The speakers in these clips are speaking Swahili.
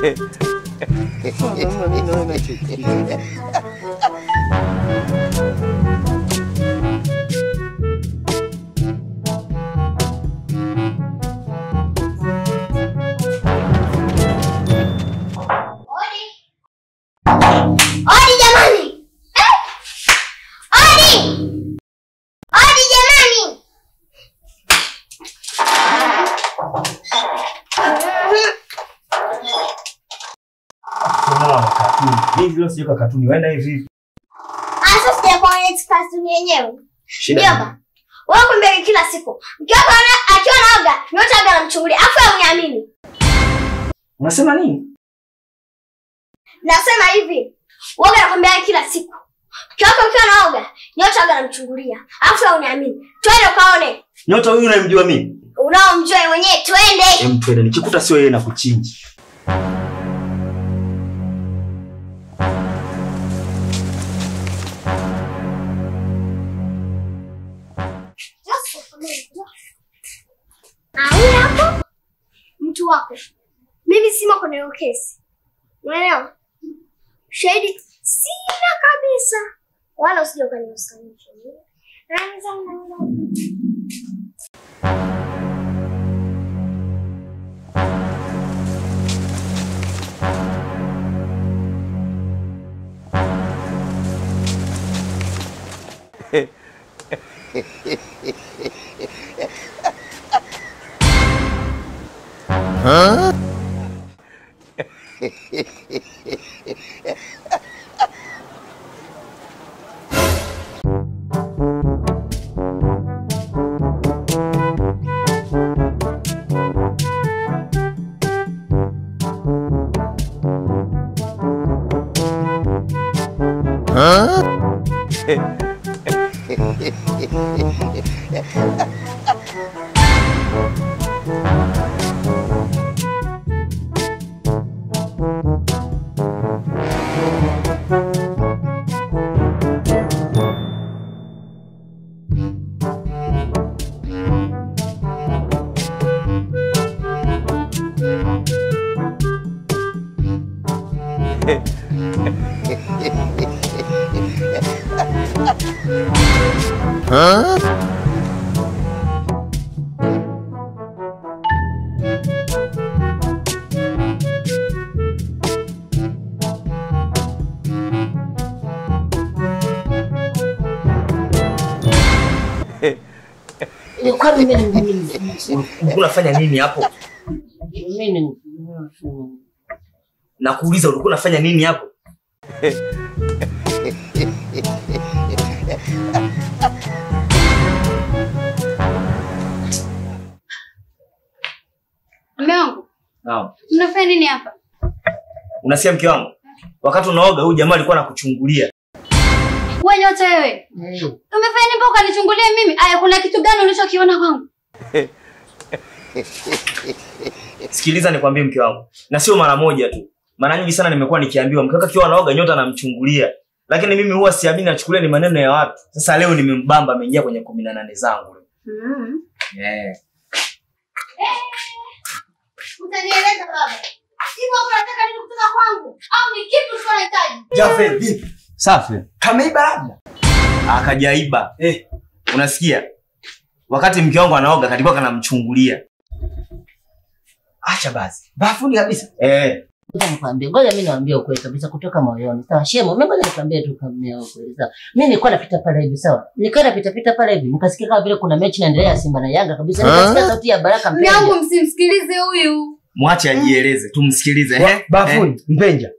Odi jamani. Odi. Odi jamani. Mimi leo sio katuni, waenda hivi. Sasa sijakuona katuni yenyewe. Shida. Wewe kumbe kila siku. Mkiwa akiwa naoga, nyote aga namchungulia. Afu uniamini. Unasema nini? Nasema hivi. Wewe nakwambia kila siku. Mkiwa ukiwa naoga, nyote aga namchungulia. Afu uniamini. Twende ukaone. Nyota huyu unamjua mimi? Unaomjua mwenyewe, twende. Hem, twende. Nikikuta sio yeye na kuchinja. Hapo mtu wako. Mimi simo kwenye hiyo kesi. Unaelewa? Shahidi sina kabisa. Wala usije ukaniusanisha. Anza na. Huh? Huh? Huh? Unafanya nini hapo? Mimi nakuuliza ulikuwa unafanya nini hapo? Mume wangu. Naam. Mnafanya nini hapa? Unasikia mke wangu? Wakati unaoga huyu jamaa alikuwa anakuchungulia. Wewe nyota wewe. Umefanya nini mpaka ukanichungulia mimi? Aya, kuna kitu gani ulichokiona kwangu? Sikiliza nikwambie mke wangu. Na sio mara moja tu. Mara nyingi sana nimekuwa nikiambiwa mke wako akiwa anaoga nyota anamchungulia. Lakini mimi huwa siamini, nachukulia ni maneno ya watu. Sasa leo nimembamba, ameingia kwenye 18 zangu. Yeah. Utanieleza baba. Hivi unataka nini kutoka kwangu? Au ni kitu unahitaji? Jafe, vipi? Safi. Kameiba labda? Akajaiba. Unasikia? Wakati mke wangu anaoga kalikuwa kanamchungulia. Acha basi. Bafuni kabisa. Ngoja nikwambie, ngoja mimi niwaambie ukweli kabisa kutoka moyoni. Sawa, shemo, mimi ngoja nikwambie tu kama ukweli. Sawa. Mimi nilikuwa napita pale hivi, sawa. Nilikuwa napita pita pale hivi, nikasikia kama vile kuna mechi inaendelea Simba na Yanga kabisa. Nikasikia sauti ya Baraka Mpenja. Mwanangu msimsikilize huyu. Mwache ajieleze, tumsikilize. Bafuni, Mpenja.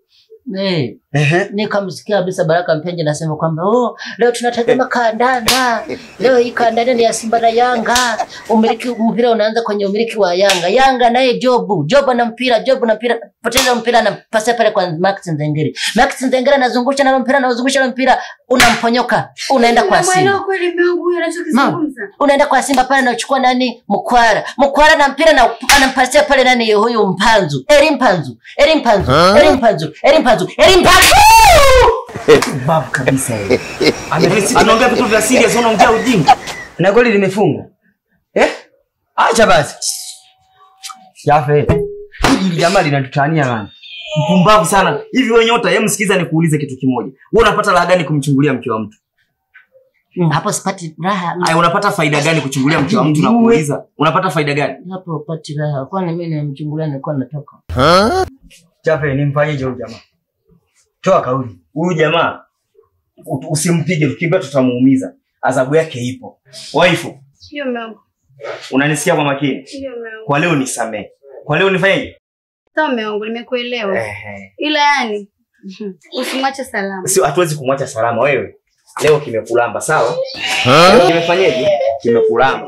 Nikamsikia kabisa Baraka Mpenja nasema kwamba oh, leo tunatazama kandanda. Leo hii kandanda ni ya Simba na Yanga. Umiliki mpira unaanza kwenye umiliki wa Yanga. Yanga naye Jobu. Jobu na mpira, Jobu na mpira. Poteza mpira na pasa pale kwa Max Nzengeri. Max Nzengeri anazungusha na mpira, anazungusha na mpira, unamponyoka. Unaenda kwa Simba. Kweli Mungu huyu anachokizungumza. Unaenda kwa Simba pale anachukua nani? Mkwara. Mkwara na mpira na anampasia pale nani huyu Mpanzu. Eri Mpanzu. Eri Mpanzu. Eri Mpanzu. Eri Mpanzu. Eri Mpanzu. Babu kabisa yeye. Anaongea vitu vya serious, unaongea ujinga. Na goli limefungwa. Acha basi. Jafe. Hili jamaa linatutania bana. Mpumbavu sana. Hivi wewe Nyota, hebu sikiza nikuulize kitu kimoja. Wewe unapata raha gani kumchungulia mke wa mtu? Hapo sipati raha. Ai, unapata faida gani kuchungulia mke wa mtu na kuuliza? Unapata faida gani? Hapo upati raha. Kwani mimi nimemchungulia nilikuwa natoka. Chape, nimfanyeje huyu jamaa? Toa kauli. Huyu jamaa usimpige, tukimbia tutamuumiza. Adhabu yake ipo. Waifu. Ndio mume wangu. Unanisikia kwa makini? Ndio mume wangu. Kwa leo nisamee. Kwa leo nifanyeje? Sawa mume wangu, nimekuelewa. Ila yani usimwache salama. Sio, hatuwezi kumwacha salama wewe. Leo kimekulamba, sawa? Leo kimefanyeje? Kimekulamba.